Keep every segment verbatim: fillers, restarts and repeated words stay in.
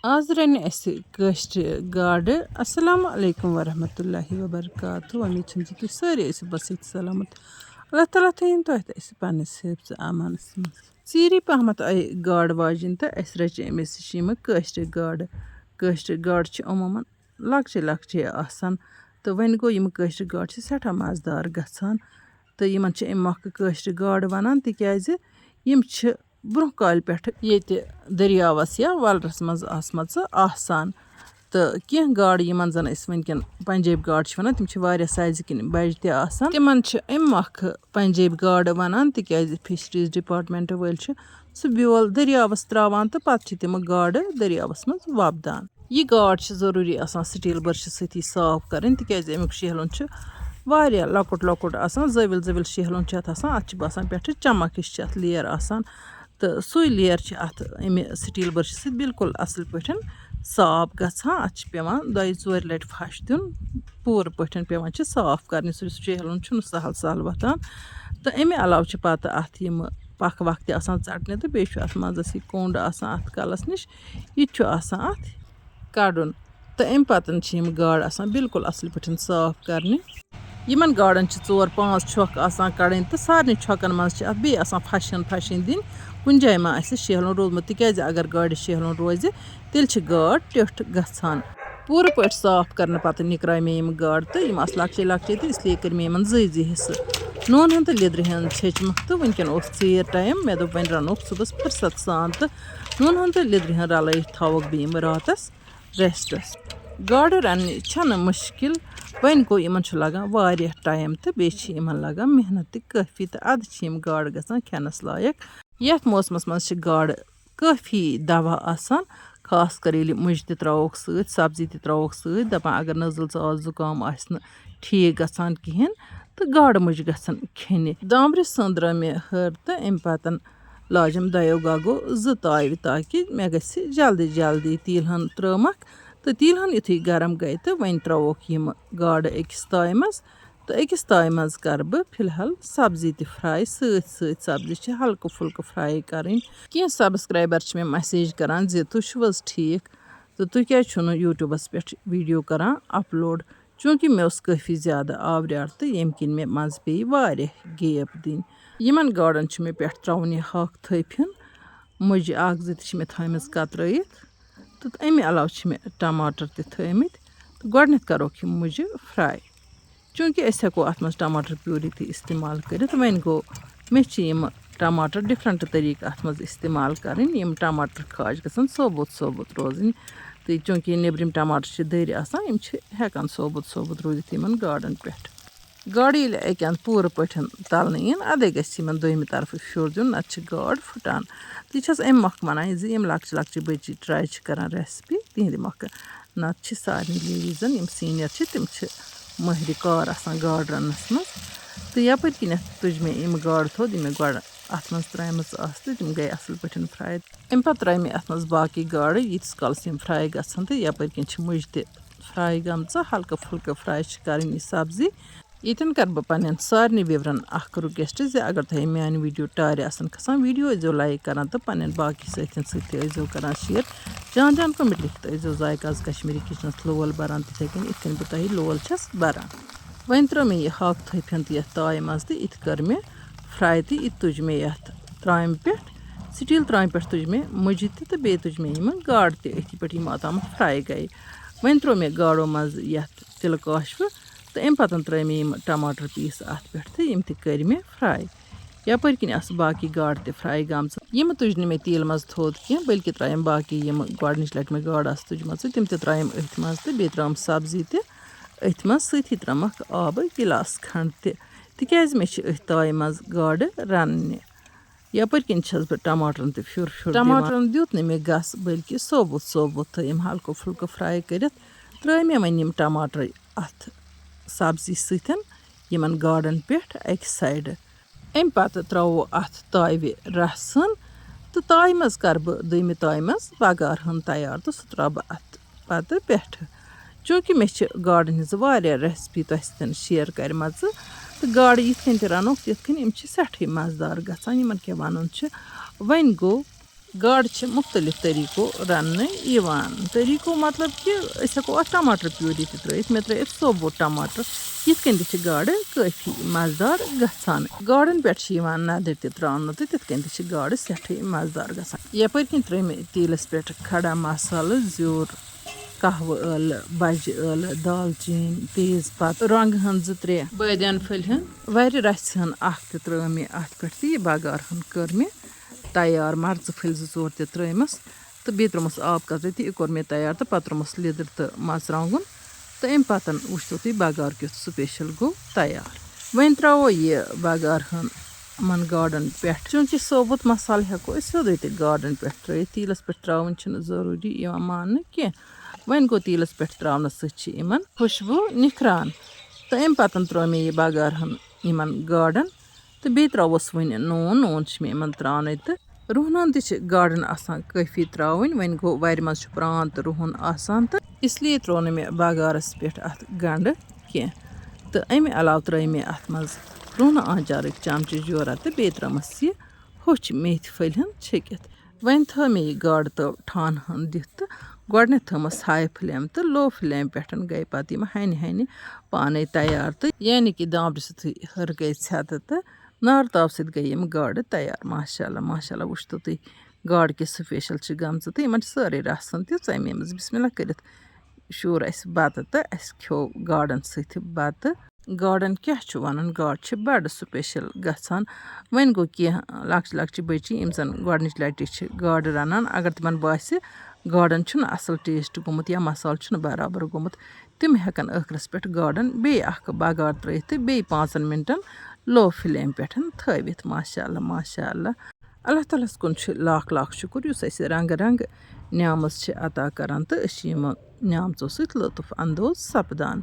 آز رَنہِ اَسہِ کٲشرِ گاڈٕ۔ السلام علیکم ورحمۃ اللہ وبرکاتہ۔ وۄمید چھم زِ تُہۍ سٲری ٲسِو بس ییٚتہِ سلامت۔ اللہ تعالیٰ تھٲیِن تۄہہِ تہٕ اَسہِ پننِس حفظ امانس منٛز۔ ژیٖری پہمتھ آیہِ گاڈٕ واجِنۍ تہٕ اَسہِ رَچہِ أمِس شیٖمہٕ کٲشرِ گاڈٕ۔ کٲشرِ گاڈٕ چھِ عموٗماً لۄکچے لۄکچے آسان، تہٕ وۄنۍ گوٚو، یِم کٲشرِ گاڈٕ چھِ سٮ۪ٹھاہ مَزٕدار گژھان۔ تہٕ یِمَن چھِ اَمہِ مۄکھٕ کٲشرِ گاڈٕ وَنان، تِکیٛازِ یِم چھِ برٛونٛہہ کالہِ پٮ۪ٹھٕ ییٚتہِ دٔریاوَس یا وَلرَس منٛز آسمَژٕ آسان۔ تہٕ کینٛہہ گاڈٕ، یِمَن زَن أسۍ وٕنکٮ۪ن پنجٲبۍ گاڈٕ چھِ وَنان، تِم چھِ واریاہ سایزٕ کِنۍ بَجہِ تہِ آسان۔ تِمَن چھِ اَمہِ مۄکھٕ پنجٲبۍ گاڈٕ وَنان، تِکیٛازِ فِشریٖز ڈِپارٹمنٹ وٲلۍ چھِ سُہ بیول دٔریاوَس ترٛاوان تہٕ پَتہٕ چھِ تِمہٕ گاڈٕ دٔریاوَس منٛز وۄپدان۔ یہِ گاڈ چھِ ضروٗری آسان سٹیٖل برشہِ سۭتی صاف کَرٕنۍ، تِکیٛازِ اَمیُک شیہلُن چھُ واریاہ لۄکُٹ لۄکُٹ آسان، زٲوِل زٲوِل شیہلُن چھُ اَتھ آسان، اَتھ چھِ باسان پٮ۪ٹھٕ چمک ہِش چھِ اَتھ layer آسان، تہٕ سُے layer چھِ اَتھ اَمہِ سٹیٖل برشہِ سۭتۍ بالکل اَصٕل پٲٹھۍ صاف گژھان۔ اَتھ چھِ پٮ۪وان دۄیہِ ژورِ لَٹہِ پھَش دیُن، پوٗرٕ پٲٹھۍ پٮ۪وان چھِ صاف کَرنہِ، سُہ شیہلُن چھُنہٕ سہل سہل وۄتھان۔ تہٕ اَمہِ علاوٕ چھِ پَتہٕ اَتھ یِم پَکھ وَکھ تہِ آسان ژَٹنہِ، تہٕ بیٚیہِ چھُ اَتھ منٛزَس یہِ کوٚنٛڈ آسان اَتھ کَلَس نِش، یہِ تہِ چھُ آسان اَتھ کَڑُن۔ تہٕ اَمہِ پَتہٕ چھِ یِم گاڈٕ آسان بالکل اَصٕل پٲٹھۍ صاف کَرنہِ۔ یِمَن گاڈَن چھِ ژور پانٛژھ چھۄکھ آسان کَڑٕنۍ، تہٕ سارنٕے چھۄکَن منٛز چھِ اَتھ بیٚیہِ آسان پھَشَن پھَشِنۍ دِنۍ۔ کُنہِ جایہِ ما آسہِ شیہلُن روٗدمُت، تِکیٛازِ اگر گاڈِ شیہلُن روزِ، تیٚلہِ چھِ گاڈ ٹیوٚٹھ گژھان۔ پوٗرٕ پٲٹھۍ صاف کَرنہٕ پَتہٕ نِکرایہِ مےٚ یِم گاڈٕ، تہٕ یِم آسہٕ لۄکچے لۄکچے، تہٕ اس لیے کٔرۍ مےٚ یِمَن زٕے زٕے حِصہٕ۔ نوٗنہٕ ہَن تہٕ لیٚدرِ ہَن چھٔچمَکھ، تہٕ وٕنکٮ۪ن اوس ژیر ٹایم، مےٚ دوٚپ وۄنۍ رَنوکھ صُبحَس فُرصت سان، تہٕ نوٗنہٕ ہَن تہٕ لیٚدرِ ہَن رَلٲیِتھ تھاووکھ بیٚیہِ یِم راتَس ریسٹَس۔ گاڈٕ رَننہِ چھَنہٕ مُشکِل، وۄنۍ گوٚو یِمَن چھُ لَگان واریاہ ٹایم تہٕ بیٚیہِ چھِ یِمَن لَگان محنت تہِ کٲفی، تہٕ اَدٕ چھِ یِم گاڈٕ گژھان کھٮ۪نَس لایق۔ یَتھ موسمَس منٛز چھِ گاڈٕ کٲفی دوا آسان، خاص کر ییٚلہِ مُجہِ تہِ ترٛاووکھ سۭتۍ، سبزی تہِ ترٛاووکھ سۭتۍ، دَپان اگر نٔزٕل ژاس زُکام آسہِ نہٕ ٹھیٖک گژھان کِہیٖنۍ، تہٕ گاڈٕ مُجہِ گژھن کھیٚنہِ۔ دامبرِ سٲنٛدرٲو مےٚ ہٕر تہٕ اَمہِ پَتَن لاجَم دۄیو گَگو زٕ تاوِ، تاکہِ مےٚ گژھِ جلدی جلدی تیٖل ہَن ترٛٲومَکھ، تہٕ تیٖل ہَن یُتھُے گرم گٔے تہٕ وۄنۍ ترٛاووکھ یِم گاڈٕ أکِس تاوِ منٛز، تہٕ أکِس تاوِ منٛز کَرٕ بہٕ فی الحال سبزی تہِ fry۔ سۭتۍ سۭتۍ سبزی چھِ ہلکہٕ پھُلکہٕ fry کَرٕنۍ۔ کینٛہہ subscriber چھِ مےٚ message کَران زِ تُہۍ چھِو حظ ٹھیٖک، تہٕ تُہۍ کیٛازِ چھِو نہٕ YouTubeَس پٮ۪ٹھ video کَران upload؟ چوٗنٛکہِ مےٚ اوس کٲفی زیادٕ آوریٛار، تہٕ ییٚمہِ کِنۍ مےٚ منٛزٕ پیٚیہِ واریاہ gap دِنۍ۔ یِمَن گاڈَن چھِ مےٚ پٮ۪ٹھ ترٛاوُن یہِ ہاکہٕ تھٔپۍ ہیوٚن، مُجہِ اَکھ زٕ تہِ چھِ مےٚ تھٲومٕژ کترٲیِتھ، تہٕ اَمہِ علاوٕ چھِ مےٚ ٹماٹر تہِ تھٲومٕتۍ، تہٕ گۄڈٕنٮ۪تھ کَرو یِم مُجہِ fry۔ چوٗنٛکہِ أسۍ ہٮ۪کو اَتھ منٛز ٹماٹر puree تہِ استعمال کٔرِتھ، وۄنۍ گوٚو، مےٚ چھِ یِم ٹماٹر different طریٖقہٕ اَتھ منٛز استعمال کَرٕنۍ۔ یِم ٹماٹر کھاج گژھن ثوبوٗت ثوبوٗت روزٕنۍ، تہٕ چوٗنٛکہِ نیٚبرِم ٹماٹر چھِ دٔرۍ آسان، یِم چھِ ہٮ۪کان ثوبوٗت ثوبوٗت روٗزِتھ یِمَن گاڈَن پٮ۪ٹھ۔ گاڈٕ ییٚلہِ اَکہِ اَندٕ پوٗرٕ پٲٹھۍ تَلنہٕ یِن، اَدَے گژھِ یِمَن دوٚیمہِ طرفہٕ پھیُر دیُن، نَتہٕ چھِ گاڈ پھٕٹان۔ تہٕ یہِ چھَس اَمہِ مۄکھٕ وَنان زِ یِم لۄکچہِ لۄکچہِ بٔچی try چھِ کَران recipe، تِہِنٛدِ مۄکھٕ۔ نَتہٕ چھِ سارنٕے ladiesن، یِم senior چھِ، تِم چھِ مٲہرِ کار آسان گاڈٕ رَننَس منٛز۔ تہٕ یَپٲرۍ کِنٮ۪تھ تُج مےٚ یِم گاڈٕ تھوٚد، یِم مےٚ گۄڈٕ اَتھ منٛز ترٛایمَژٕ آسہٕ، تہٕ تِم گٔے اَصٕل پٲٹھۍ fry۔ اَمہِ پَتہٕ ترٛایہِ مےٚ اَتھ منٛز باقٕے گاڈٕ، ییٖتِس کالَس یِم fry گژھن، تہٕ یَپٲرۍ کِنۍ چھِ مُجہِ تہِ fry گٔمژٕ، ہلکہٕ پھُلکہٕ fry چھِ کَرٕنۍ یہِ سبزی۔ ییٚتٮ۪ن کَرٕ بہٕ پنٛنٮ۪ن سارنٕے viewerن اَکھ request زِ اگر تۄہہِ میٛانہِ video ٹارِ آسَن کھسان، video ٲسۍزیو like کَران تہٕ پنٛنٮ۪ن باقٕے سٲتھٮ۪ن سۭتۍ تہِ ٲسۍزیو کَران share۔ جان جان comment لیکھِتھ ٲسۍزیو ذایقہٕ آز کشمیٖری kitchenس لول بَران، تِتھَے کٔنۍ یِتھ کٔنۍ بہٕ تۄہہِ لول چھَس بَران۔ وۄنۍ ترٛٲو مےٚ یہِ ہاکہٕ تھٔپۍ ہن تہٕ یَتھ تایہِ منٛز تہٕ یِتھ کٔر مےٚ fry تہٕ یہِ تُج مےٚ یَتھ ترٛامہِ پٮ۪ٹھ۔ Steel ترٛامہِ پٮ۪ٹھ تُج مےٚ مُجہِ تہِ تہٕ بیٚیہِ تُج مےٚ یِمَن گاڈٕ تہِ أتھی پٮ۪ٹھ، یِم اوٚتامَتھ fry گٔے۔ وۄنۍ ترٛوو مےٚ گاڈو منٛز یَتھ تِلہٕ کاشوٕ تہٕ اَمہِ پَتہٕ ترٛٲے مےٚ یِم ٹماٹر piece اَتھ پٮ۪ٹھ تہٕ یِم تہِ کٔرۍ مےٚ fry۔ یَپٲرۍ کِنۍ آسہٕ باقٕے گاڈٕ تہِ fry گٔمژٕ۔ یِم تُج نہٕ مےٚ تیٖلہٕ منٛز تھوٚد کینٛہہ، بلکہِ ترٛایَم باقٕے یِم گۄڈٕنِچ لَٹہِ مےٚ گاڈٕ آسہٕ تُجمَژٕ، تِم تہِ ترٛایَم أتھۍ منٛز تہٕ بیٚیہِ ترٛٲوٕم سبزی تہِ أتھۍ منٛز، سۭتی ترٛٲومَکھ آبہٕ گِلاس کھنٛڈ تہِ، تِکیٛازِ مےٚ چھِ أتھۍ تایہِ منٛز گاڈٕ رَننہِ۔ یَپٲرۍ کِنۍ چھَس بہٕ ٹماٹرَن تہِ پھیُر پھیُر دِوان۔ ٹماٹرَن دیُت نہٕ مےٚ گَس، بلکہِ ثوبوٗت ثوبوٗت تھٲیِم ہلکہٕ پھُلکہٕ fry کٔرِتھ۔ ترٛٲے مےٚ وۄنۍ یِم ٹماٹر اَتھ سبزی سۭتۍ یِمَن گاڈَن پٮ۪ٹھ اَکہِ side۔ اَمہِ پَتہٕ ترٛاوو اَتھ تایہِ رَس ہن تہٕ تایہِ منٛز کَرٕ بہٕ دوٚیمہِ تایہِ منٛز بَگار ہن تیار تہٕ سُہ ترٛاوٕ بہٕ اَتھ پَتہٕ پٮ۪ٹھٕ۔ چوٗنٛکہِ مےٚ چھِ گاڈَن ہٕنٛز واریاہ recipe تۄہہِ سۭتۍ share کَرِمَژٕ، تہٕ گاڈٕ یِتھ کٔنۍ تہِ رَنوکھ، تِتھ کٔنۍ یِم چھِ سٮ۪ٹھٕے مَزٕدار گژھان، یِمَن کیٛاہ وَنُن چھُ۔ وۄنۍ گوٚو، گاڈٕ چھِ مُختٔلِف طٔریٖقو رَننہٕ یِوان۔ طٔریٖقو مطلب کہِ أسۍ ہٮ۪کو اَتھ ٹماٹر پیوٗری تہِ ترٛٲیِتھ۔ مےٚ ترٛٲے اَتھ ثوبوٗت ٹماٹر۔ یِتھ کٔنۍ تہِ چھِ گاڈٕ کٲفی مَزٕدار گژھان۔ گاڈَن پٮ۪ٹھ چھِ یِوان نَدٕرۍ تہِ ترٛاونہٕ تہٕ تِتھ کٔنۍ تہِ چھِ گاڈٕ سٮ۪ٹھٕے مَزٕدار گژھان۔ یَپٲرۍ کِنۍ ترٛٲے مےٚ تیٖلَس پٮ۪ٹھ کھڑا مصالہٕ، زیُر، قہوٕ ٲلہٕ، بَجہِ ٲلہٕ، دالچیٖن، تیز پَتہٕ، رۄنٛگہٕ ہَن زٕ ترٛےٚ، بٲدیان پھٔلۍ ہَن، وَرِ رَژھِ ہَن اَکھ تہِ ترٛٲو مےٚ اَتھ پٮ۪ٹھ تہٕ یہِ بَگار ہَن کٔر مےٚ تیار۔ مَرژٕ پھٔلۍ زٕ ژور تہِ ترٛٲیمَس تہٕ بیٚیہِ ترٛوومَس آب قطرٕ تہِ، یہِ کوٚر مےٚ تیار تہٕ پَتہٕ ترٛوومَس لیٚدٕر تہٕ مَرژٕوانٛگُن تہٕ اَمہِ پَتہٕ وٕچھتو تُہۍ بَگار کیُتھ special گوٚو تیار۔ وۄنۍ ترٛاوو یہِ بَگار ہَن یِمَن گاڈَن پٮ۪ٹھ۔ چوٗنٛکہِ ثوبوٗت مصالہٕ ہٮ۪کو أسۍ سیوٚدُے تہِ گاڈَن پٮ۪ٹھ ترٛٲیِتھ، تیٖلَس پٮ۪ٹھ ترٛاوٕنۍ چھِنہٕ ضروٗری یِوان ماننہٕ کینٛہہ۔ وۄنۍ گوٚو تیٖلَس پٮ۪ٹھ ترٛاونہٕ سۭتۍ چھِ یِمَن خوشبوٗ نِکھران۔ تہٕ اَمہِ پَتہٕ ترٛوو مےٚ یہِ بَگار ہَن یِمَن گاڈَن تہٕ بیٚیہِ ترٛاووس وٕنہِ نوٗن۔ نوٗن چھِ مےٚ یِمَن ترٛاونَے تہٕ رُہنَن تہِ چھِ گاڈَن آسان کٲفی ترٛاوٕنۍ۔ وۄنۍ گوٚو وَرِ منٛز چھُ پرٛان تہٕ رُہُن آسان تہٕ اِسلیے ترٛوو نہٕ مےٚ بَگارَس پٮ۪ٹھ اَتھ گَنٛڈٕ کینٛہہ۔ تہٕ اَمہِ علاوٕ ترٛٲے مےٚ اَتھ منٛز رُہنہٕ آنٛچارٕکۍ چمچہٕ جورا تہٕ بیٚیہِ ترٛٲومَس یہِ ہوٚچھ میتھِ پھٔلۍ ہن چھٔکِتھ۔ وۄنۍ تھٲو مےٚ یہِ گاڈٕ تٲو ٹھانہٕ ہن دِتھ تہٕ گۄڈٕنٮ۪تھ تھٲومَس high flame تہٕ low flame پٮ۪ٹھ گٔے پَتہٕ یِم ہَنہِ ہَنہِ پانَے تیار۔ تہٕ یعنی کہِ دامبرِ سۭتھٕے ہٕر گٔے ژھٮ۪تہٕ تہٕ نارٕ تاوٕ سۭتۍ گٔے یِم گاڈٕ تیار۔ ماشاء اللہ، ماشاء اللہ، وٕچھتو تُہۍ گاڈٕ کِژھ special چھِ گٔمژٕ تہٕ یِمَن چھِ سٲرٕے رَسَن تہِ ژَمیمٕژ۔ بسم اللہ کٔرِتھ شوٗر اَسہِ بَتہٕ تہٕ اَسہِ کھیوٚو گاڈَن سۭتۍ بَتہٕ۔ گاڈَن کیٛاہ چھُ وَنُن، گاڈ چھِ بَڑٕ special گژھان۔ وۄنۍ گوٚو کینٛہہ لۄکچہِ لۄکچہِ بٔچی یِم زَن گۄڈٕنِچ لَٹہِ چھِ گاڈٕ رَنان، اگر تِمَن باسہِ گاڈَن چھُنہٕ اَصٕل taste گوٚمُت یا مصالہٕ چھُنہٕ برابر گوٚمُت، تِم ہٮ۪کَن ٲخرَس پٮ۪ٹھ گاڈَن بیٚیہِ اَکھ بَگار ترٛٲیِتھ تہٕ بیٚیہِ پانٛژَن مِنٹَن low flame پٮ۪ٹھ تھٲوِتھ۔ ماشاء اللہ، ماشاء اللہ۔ اللہ تعالیٰ ہَس کُن چھُ لاکھ لاکھ شُکُر یُس اَسہِ رنٛگہٕ رنٛگہٕ نعمژ چھِ عطا کران تہٕ أسۍ چھِ یِمو نعمژو سۭتۍ لطف اندوز سپدان۔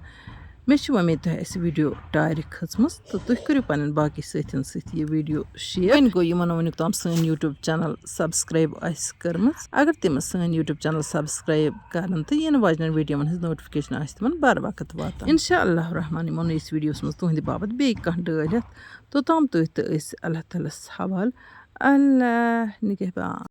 مےٚ چھِ وۄمید تۄہہِ آسہِ video ٹارِ کھٔژمٕژ تہٕ تُہۍ کٔرِو پنٕنٮ۪ن باقٕے سٲتھٮ۪ن سۭتۍ یہِ video share۔ وۄنۍ گوٚو یِمن وٕنیُک تام سٲنۍ YouTube channel subscribe آسہِ کٔرمٕژ، اگر تِم سٲنۍ YouTube channel subscribe کرن تہٕ یِنہٕ واجنٮ۪ن videoون ہٕنٛز notification آسہِ تِمن بر وقت واتان۔ انشاء اللہ الرحمن یِمو نٔیِس videoس منٛز تُہنٛدِ باپتھ بیٚیہِ کانٛہہ ڈٲلۍ ہٮ۪تھ۔ توٚتام تُہۍ تہٕ أسۍ اللہ تعالیٰ ہَس حوال۔ اللہ نگہبان۔